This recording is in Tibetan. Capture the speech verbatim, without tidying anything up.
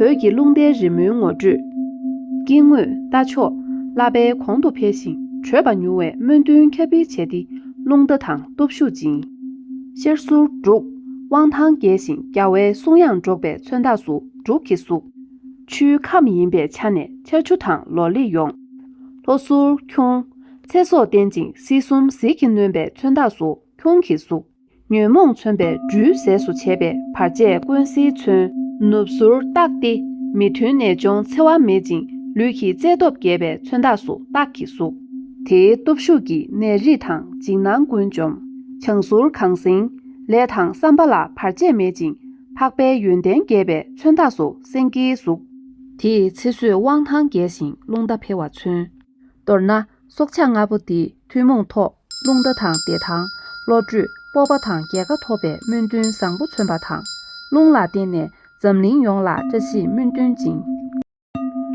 འོད་ཀྱི་རླུང་རྟའི་རི་མོའི་ངོ་སྤྲོད། སྐྱེ་དངོས་རྟ་མཆོག་བསླབ་པའི་གོང་དུ་འཕེལ་ཞིང་གྲོལ་བར་མྱུར་བའི་སྨོན་འདུན་ཁྱབ་སྤེལ་བྱས་ཏེ། རླུང་རྟ་དང་སྟོབས་ཤུགས་སྦྱིན། ཤར་ཟུར་འབྲུག་དབང་ཐང་རྒྱས་ཤིང་རྒྱལ་བའི་གསུང་དབྱངས་སྒྲོག་པའི་མཚོན་རྟགས་སུ་འབྲུག་གིས་བསུ། ཆུའི་ཁམས་ཡིན་པའི་ཆ་ནས་ཆར་ཆུ་དང་ལོ་ལེགས་ཡོང་། ལྷོ་ཟུར་ཁྱུང་། ཚེ་སྲོག་བརྟན་ཅིང་སྲིད་གསུམ་ཟིལ་གྱིས་གནོན་པའི་མཚོན་རྟགས་སུ་ཁྱུང་གིས་བསུ། ཉོན་མོངས་མཚོན་པའི་སྦྲུལ་ཟས་སུ་བྱས་པའི་བར་ཆད་ཀུན་སེལ་མཚོན། ནུབ་ཟུར་སྟག་སྟེ། མི་མཐུན་ནད་གཅོང་འཚེ་བ་མེད་ཅིང་ལུས་ཀྱི་རྩལ་སྟོབས་རྒྱས་པའི་མཚོན་རྟགས་སུ་སྟག་གིས་བསུ། དེའི་སྟོབས་ཤུགས་ཀྱིས་ནད་རིགས་དང་འཇིགས་སྣང་ཀུན་འཇོམས། བྱང་ཟུར་གངས་སེང་། ལས་དང་བསམ་པ་ལ་བར་ཆད་མེད་ཅིང་འཕགས་པའི་ཡོན་ཏན་རྒྱས་པའི་མཚོན་རྟགས་སུ་སེང་གེའི་གཟུགས། དེས་ཚེ་བསོད་དབང་ཐང་རྒྱས་ཤིང་རླུང་རྟ་འཕེལ་བ་མཚོན། མདོར་ན། སྲོག་ཆགས་ལྔ་པོ་འདིས་ཐུན་མོང་ཐོག་རླུང་རྟ་དང་བདེ་ཐང་། བློ་གྲོས། སྤོབས་པ་དང་རྒྱལ་ཁ་ཐོབ་པའི་སྨོན་འདུན་བཟང་པོ་མཚོན་པ་དང་། རླུང་ལ་བརྟེན་ནས་འཛམ་གླིང་ཡོངས་ལ་བཀྲ་ཤིས་སྨོན་འདུན་སྦྱིན།